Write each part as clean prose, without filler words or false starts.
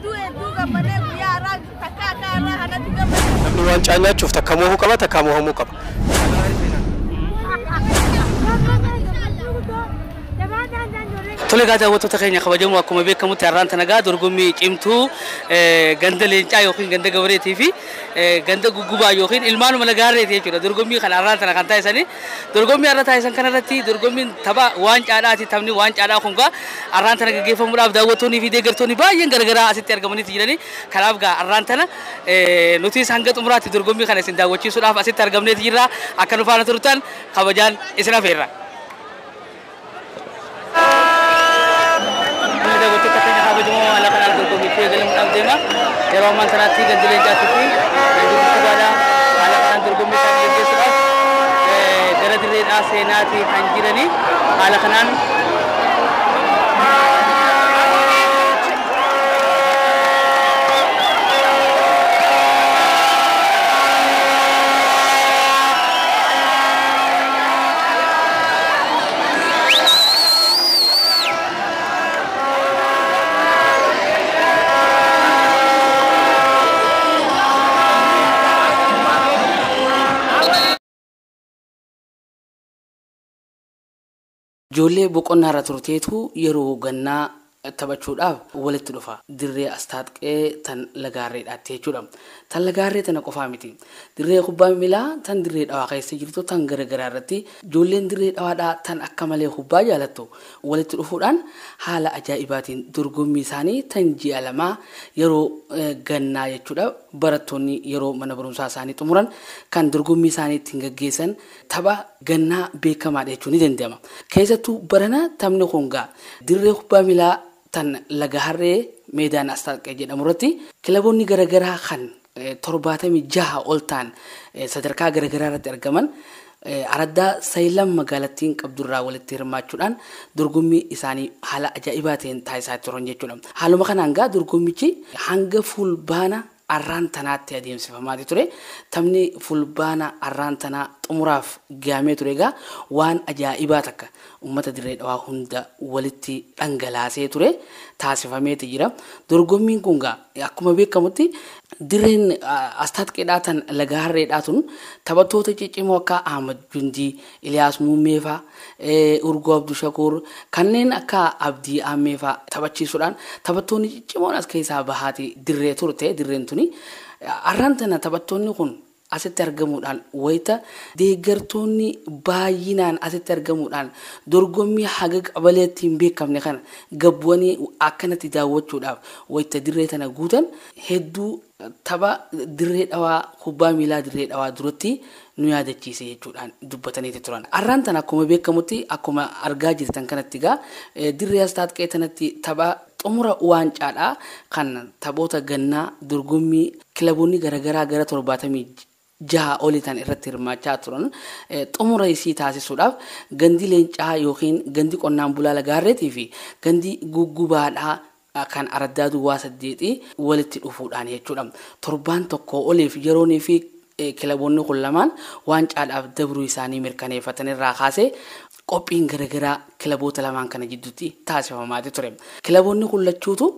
Hedduu hedduu gammadee guyyaa har'aa takka akka har'aa kanatti gammadee. Namni waancaa nyaachuuf takka moohuu qaba, takka moohamuu qaba. Tole egaa daawwattoota keenya kabajamoo, akkuma beekamutti har'aan tana egaa dorgommii cimtuu ganda leencaa yookiin ganda gabareetii fi ganda guggubaa yookiin ilmaanuma lagaarreeti jechuudha. Dorgommii kana har'aan tana kan taasisanii, dorgommii har'a taasisan kanarratti dorgommiin tapha waancaadhaati. Taphni waancaadhaa kun gaa har'aan tana gaggeeffamuudhaaf daawwattoonnii fi deeggartoonni baay'een garagaraa asitti argamaniiti jiranii. Kanaaf gaa har'aan tana nutis hanga xumuraatti dorgommii kana isin daawwachiisuudhaaf asitti argamneeti jirra. Akka nu faana turtan kabajaan isin afeerra. Daawwattoota keenya kabajamoo, haala kanaan dorgommichi eegalamuudhaaf deema. Yeroo ammaan kanatti gandi leencaatii fi gandi guggubaadhaa haala kanaan dorgommii isaanii gaggeessuudhaaf gara dirreedhaa seenaatii kan jiranii haala kanaan. Ijoollee boqonnaa irra turteetu yeroo gannaa taphachuudhaaf walitti dhufa. Dirree Astaatqee tan Lagaarreedhaatti jechuudha. Tan Lagaarree tana qofaa miti. Dirree kubbaa miilaa tan Dirree Dhawaa keessa jirtu tan garagaraa irratti ijoolleen Dirree Dhawaadhaa tan akka malee kubbaa jaalattu walitti dhufuudhaan haala ajaa'ibaatiin dorgommii isaanii tan ji'a 2 yeroo gannaa jechuudha. Barattoonni yeroo mana barumsaa isaanii xumuran kan dorgommii isaanii ittiin gaggeessan tapha gannaa beekamaadha jechuun ni danda'ama. Keessattuu barana taphni kun gaa dirree kubbaa miilaa tan Laga Harree meedaan Astaaqee jedhamu irratti kilaboonni garaagaraa kan 76 ol ta'an sadarkaa garaagaraa irratti argaman araddaa Sayilam magaalattiin qabdurraa walitti hirmaachuudhaan dorgommii isaanii haala ajaa'ibaa ta'een taasisaa turan jechuudha. Haaluma kanaan gaa dorgommichi hanga fulbaana arraan tanaatti adeemsifamaati ture. Taphni fulbaana arraan tanaa xumuraaf gahamee ture egaa waan ajaa'ibaa takka uummata Dirree Dhawaa hunda walitti dhangalaasee ture taasifameeti jira. Dorgommiin kun gaa akkuma beekamutti dirreen Astaatqeedhaa tan Laga Harreedhaa tun taphattoota ciccimoo akka Ahmad Jundii, Iliyaas Muummee fa'aa, Urgoo Abdushakuur, kanneen akka Abdii Ammee fa'aa taphachiisuudhaan taphattoonni ciccimoon as keessaa bahaati dirree turte dirreen tuni. Arraan tana taphattoonni kun asitti argamuudhaan wayita deeggartoonni baay'inaan asitti argamuudhaan dorgommii haga qabaleetti hin beekamne kana gabbu'anii akkanatti daawwachuudhaaf wayita dirree tana guutan hedduu tapha Dirree Dhawaa, kubbaa miilaa Dirree Dhawaa duratti nu yaadachiise jechuudhaan dubbataniiti turan. Arraan tana akkuma beekamutti, akkuma argaa jirtan kanatti egaa dirree Astaatqee tanatti tapha xumura waancaadhaa kan taphoota gannaa dorgommii kilaboonni garaagaraa gara 76 olii ta'an irratti hirmaachaa turan xumura isii taasisuudhaaf gandi leencaa yookiin gandi qonnaan bulaa Lagaarreetii fi gandi guggubaadhaa kan araddaa duwwaa 8 walitti dhufuudhaan jechuudha. Torbaan tokko oliif yeroonii fi kilaboonni kun lamaan waancaadhaaf dabruu isaanii mirkaneeffatan irraa kaasee qophiin garaagaraa kilaboota lamaan kana jidduutti taasifamaati ture. Kilaboonni kun lachuutu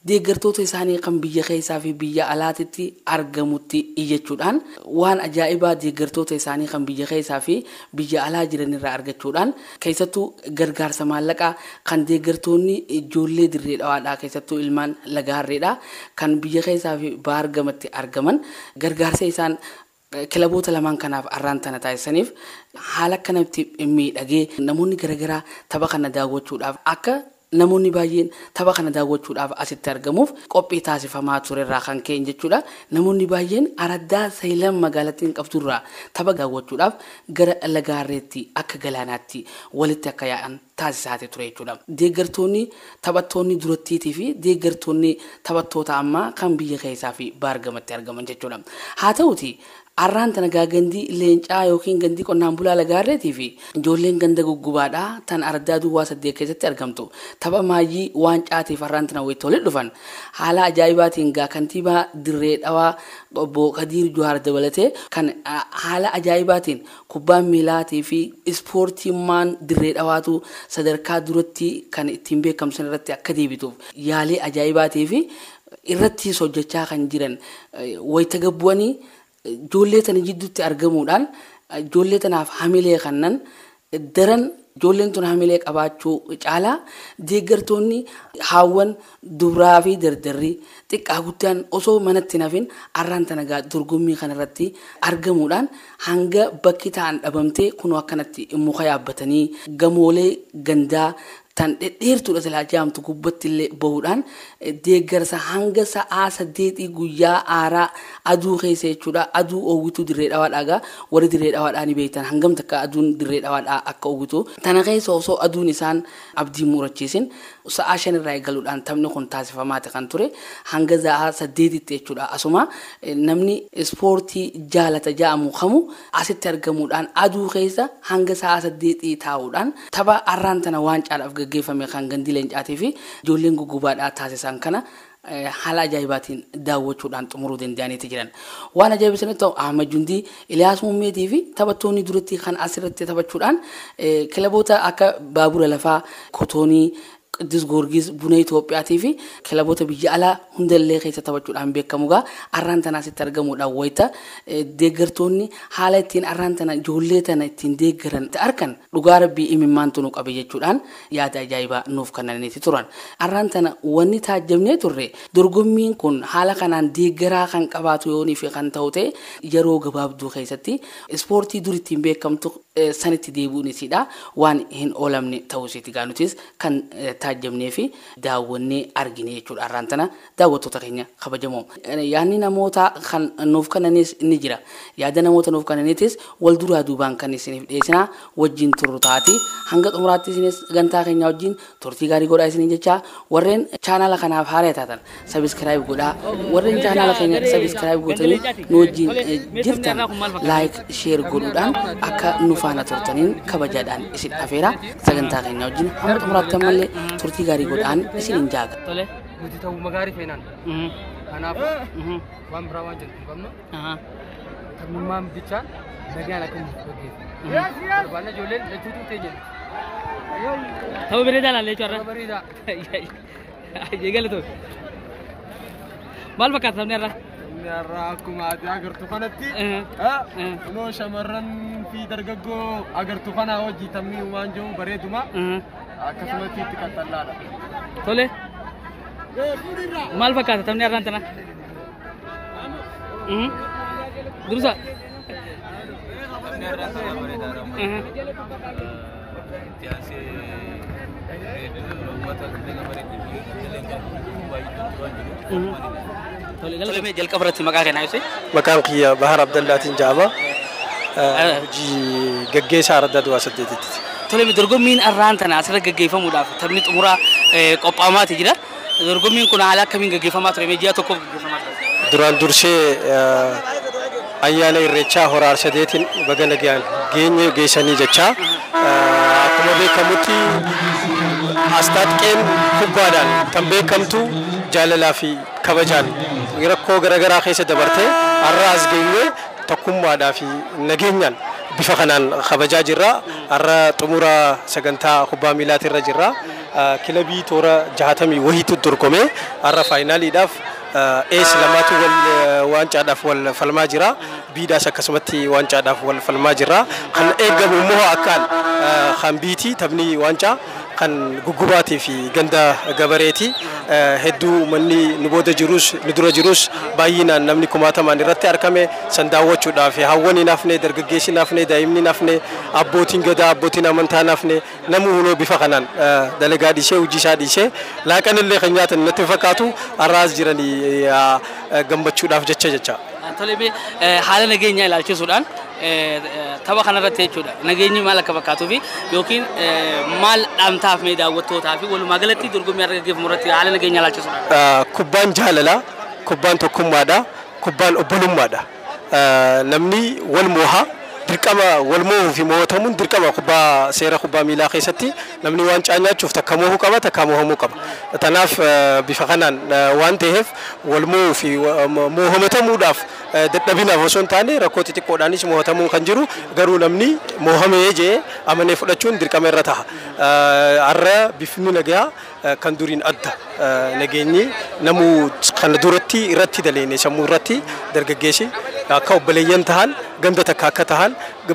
deeggartoota isaanii kan biyya keessaa fi biyya alaatitti argamutti iyyachuudhaan waan ajaa'ibaa deeggartoota isaanii kan biyya keessaa fi biyya alaa jiran irraa argachuudhaan, keessattuu gargaarsa maallaqaa kan deeggartoonni ijoollee Dirree Dhawaadhaa, keessattuu ilmaan Laga Harreedhaa kan biyya keessaa fi baargamatti argaman gargaarsa isaan kilaboota lamaan kanaaf arraan tana taasisaniif haala akkanatti miidhagee namoonni garaagaraa tapha kana daawwachuudhaaf, akka namoonni baay'een tapha kana daawwachuudhaaf asitti argamuuf qophii taasifamaa turerraa kan ka'e jechuudha. Namoonni baay'een araddaa Sayilam magaalattiin qabdurraa tapha daawwachuudhaaf gara Lagaarreetti akka galaanaatti walitti akka yaa'an taasisaati ture jechuudha. Deeggartoonni taphattoonni durattiitii fi deeggartoonni taphattoota ammaa kan biyya keessaa fi baargamatti argaman jechuudha. Haa ta'uti arraan tana gaa gandii leencaa yookiin gandii qonnaan bulaa Lagaarreetii fi ijoolleen ganda guggubaadhaa tan araddaa duwwaa 8 keessatti argamtu tapha maayyii waancaatiif arraan tana wayita walitti dhufan haala ajaa'ibaatiin gaa kantiibaa Dirree Dhawaa obbo Kadiir Juhaar dabalatee kan haala ajaa'ibaatiin kubbaan miilaatii fi ispoortiimmaan Dirree Dhawaatu sadarkaa duratti kan ittiin beekamsan irratti akka deebituuf yaalii ajaa'ibaatii fi Irratti hojjechaa kan jiran wayita gabbu'anii ijoollee tana jidduutti argamuudhaan ijoollee tanaaf hamilee kannan daran ijoolleen tun hamilee qabaachuu caalaa deeggartoonni haawwan duraa fi dardarrii xiqqaa guddaan osoo manatti nafin arraan tana dorgommii kanarratti argamuudhaan hanga bakki ta'an dhabamtee kunoo akkanatti muka yaabbatanii gamoolee gandaa tan dhedheertuudha silaa jaamtu gubbatti illee bahuudhaan deeggarsa hanga sa'aa 8 guyyaa aaraa aduu keessa jechuudha. Aduu oowwituu dirree dhawaadhaa gaa warri dirree dhawaadhaa ni beektan hangam takka aduun dirree dhawaadhaa akka oowwitu tana keessa osoo aduun isaan abdii murachiisin sa'aa 5 irraa eegaluudhaan taphni kun taasifamaati kan ture hanga sa'aa 8tti jechuudha. Asuma namni ispoortii jaalata ja'amu kamu asitti argamuudhaan aduu keessa hanga sa'aa 8 taa'uudhaan tapha arraan tana waan caalaaf gaggeeffame kan gandi leencaatii fi ijoolleen guggubaadhaa taasisan kana haala ajaa'ibaatiin daawwachuudhaan xumuruu danda'aniiti jiran. Waan ajaa'ibsiisanitti ta'u Ahmad Jundii, Iliyaas Muummeetii fi taphattoonni duratti kan asirratti taphachuudhaan kilaboota akka Baabura Lafaa, Kotoonii, Qiddus Goorgis, Buna Itoophiyaatii fi kilaboota biyya alaa hundallee keessa taphachuudhaan beekamu gaa arraan tana asitti argamuudhaan wayita deeggartoonni haala ittiin arraan tana ijoollee tana ittiin deeggaran arkan dhugaa rabbii imimmaantu nu qabe jechuudhaan yaada ajaa'ibaa nuuf kennaniiti turan. Arraan tana wanni taajjabnee turre dorgommiin kun haala kanaan deeggaraa kan qabaatu yoonii fi kan ta'u ta'e yeroo gabaabduu keessatti ispoortii dur ittiin beekamtu sanitti deebi'uun isiidha waan hin oolamne ta'uu isiiti gaa nutis kan taajjabnee fi daawwannee argine jechuudha. Arraan tana daawwattoota keenya kabajamoo. Yaadni namoota kan nuuf kennanis ni jira. Yaada namoota nuuf kennaniitis wal duraa duubaan kan isiniif dhiyeessinaa wajjin turru taati. Hanga xumuraatti isinis gantaa keenya wajjin turtii gaarii godhaa isiniin jecha warreen chaanaala kanaaf haaraa taatan sabiskiraayib godhaa. Warreen chaanaala keenya sabiskiraayib gootanii nu wajjin jirtan laayik sheer godhuudhaan akka nu faana turtaniin kabajaadhaan isin afeera. Sagantaa keenya wajjin hamma xumuraatti ammallee turtii gaarii godhaan isiniin jaaga. Nuti ta'uu magaarii feenaan. Kanaafuu waan biraa waan jedhu hin qabnu. Taphummaan bichaan nagaan akka nuuf gaggeeffamu. Barbaanna ijoolleen lachuutu teenya. Tapha bareedaa laallee jechuudha. Tapha bareedaa. Eegalatoo. Maal fakkaata taphni har'a? Taphni har'a akkuma ati agartu kanatti kunoo shamarran fi dargaggoo agartu kana hojii taphni waan jiru bareeduma. Akkasumatti itti qaxxallaadha. Tole. Maal fakkaata taphni har'aan tana? Dursa. Taphni har'aan tana bareedaadha. Itti aansee uummata ganda gabareetti fi ganda leencaa baay'ee waan jiru. Tole jalqaba irratti maqaa kennaa ibsi. Maqaan kiyya Bahar Abdallaatiin jedhama. Hojii gaggeessaa Araddaa Duwwaa 8tti. Tole dorgommiin arraan tana asirra gaggeeffamuudhaaf taphni xumuraa qophaa'amaati jira. Dorgommiin kun haala akkamiin gaggeeffamaa ture? Ji'a tokkoof gaggeeffamaa ture. Duraan dursee ayyaana irreechaa hora Arsadeetiin baga nagaan geenye geessanii jecha akkuma beekamutti Astaatqeen kubbaadhaan kan beekamtu jaalalaa fi kabajaan rakkoo garaagaraa keessa dabartee har'a as geenye tokkummaadhaa fi nageenyaan bifa kanaan kabajaa jirra. Har'a xumura sagantaa kubbaa miilaatirra jirra. Kilabii toora 60 wahiitu dorgomee har'a faayinaaliidhaaf ees lamaatu wal waancaadhaaf wal falmaa jira. Biidhaas akkasumatti waancaadhaaf wal falmaa jira. Kan eegamu immoo akkaan kan biitii taphni waancaa kan guggubaatii fi ganda gabareeti. Hedduu manni nu booda jirus nu dura jirus baay'inaan namni kumaatamaan irratti argame san daawwachuudhaaf hawwan hin hafne, dargaggeessi hin hafne, daa'imni hin hafne, abbootiin gadaa, abbootiin amantaa hin hafne, namni hunoo bifa kanaan dalagaa dhiisee hojii isaa dhiisee laaqan illee kan nyaatan natti fakkaatu har'aas jiranii gammachuudhaaf jecha jecha. Tole haala nageenyaa ilaalchisuudhaan tapha kanarratti jechuudha. Nageenyi maal akka fakkaatuu fi yookiin maal dhaamtaaf mee daawwattootaa fi walumaa galatti dorgommii har'a gaggeeffamu irratti haala nageenyaa ilaalchisuudhaan. Kubbaan jaalalaa, kubbaan tokkummaadha, kubbaan obbolummaadha. Namni wal moohaa Dirqama wal moohuu fi moo'atamuun dirqama kubbaa seera kubbaa miilaa keessatti namni waancaa nyaachuuf takka moohuu qaba takka moohamuu qaba. Tanaaf bifa kanaan waan ta'eef wal moohuu fi moohamatamuudhaaf dadhabinaaf osoo hin taane rakkoo xixiqqoodhaanis moo'atamuun kan jiru garuu namni moohamee jee amanee fudhachuun dirqama irra ta'a. Har'a bifni nagayaa kan duriin adda nageenyi namuu kana duratti irratti daleene sammuu irratti dargaggeessi akka obboleeyyan tahan ganda takka akka tahan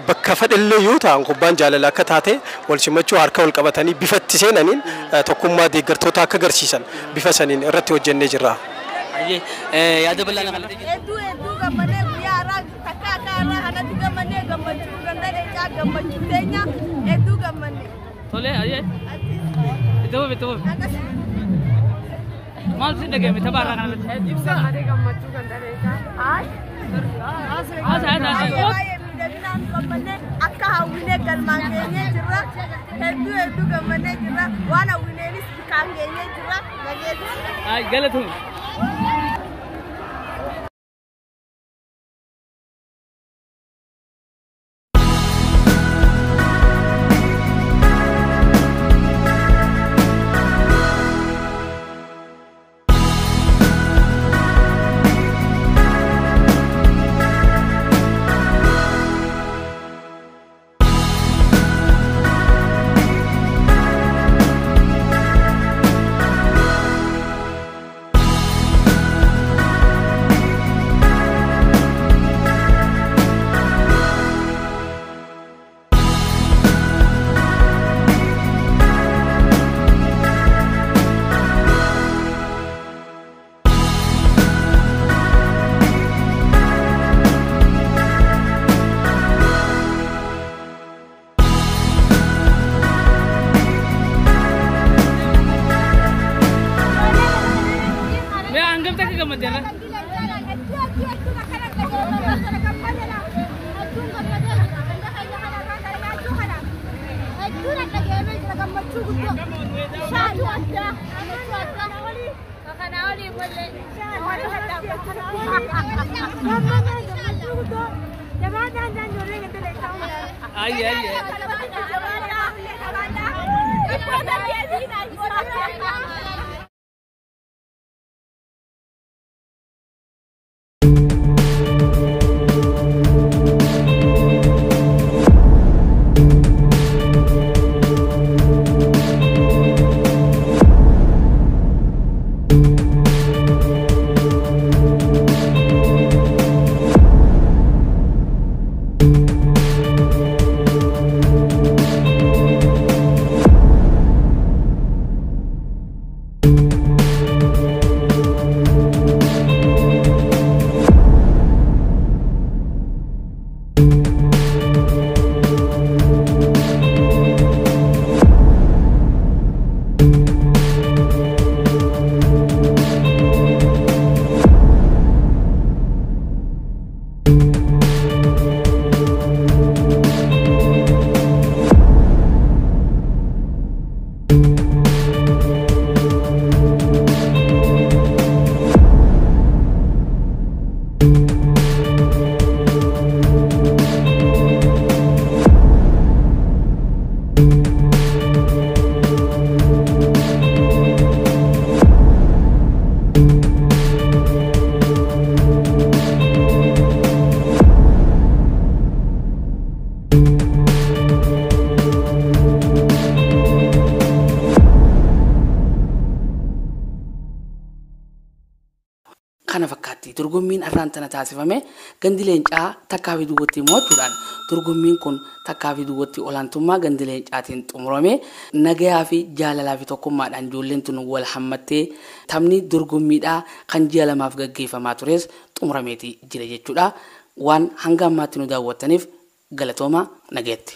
bakka fedhallee yoo ta'an kubbaan jaalala akka taate wal simachuu harka wal qabatanii bifatti seenaniin tokkummaa deeggartoota akka agarsiisan bifa saniin irratti hojjennee jirra. Yaada bal'aa nama lafa. Hedduu hedduu gammadee guyyaa har'aa takka akka har'aa kanatti gammadee gammachuu ganda leencaa gammachuu teenya hedduu gammanne. Tole ayyee. Itti fufi itti fufi. Maal si dhagahame tapha har'aa kanarratti? Gammadee gammachuu ganda leencaa. Haasa haasa haasa. Baay'ee miidhaginaan gammannee akka hawwinee galmaan geenyee jirra. Hedduu hedduu gammannee jirra. Waan hawwineenis kaan geenyee jirra. Nageenya. Ay galatuun. Ay ay ay. Kana fakkaatti dorgommiin har'aan tana taasifame gandi leencaa takkaa fi duwwatti mo'achuudhaan dorgommiin kun takkaa fi duwwatti olaantummaa gandi leencaatiin xumurame nagayaa fi jaalalaa fi tokkummaadhaan ijoolleen tun wal hammattee taphni dorgommiidhaa kan ji'a lamaaf gaggeeffamaa tures xumurameeti jira jechuudha. Waan hanga ammaatti nu daawwattaniif galatooma nagayetti.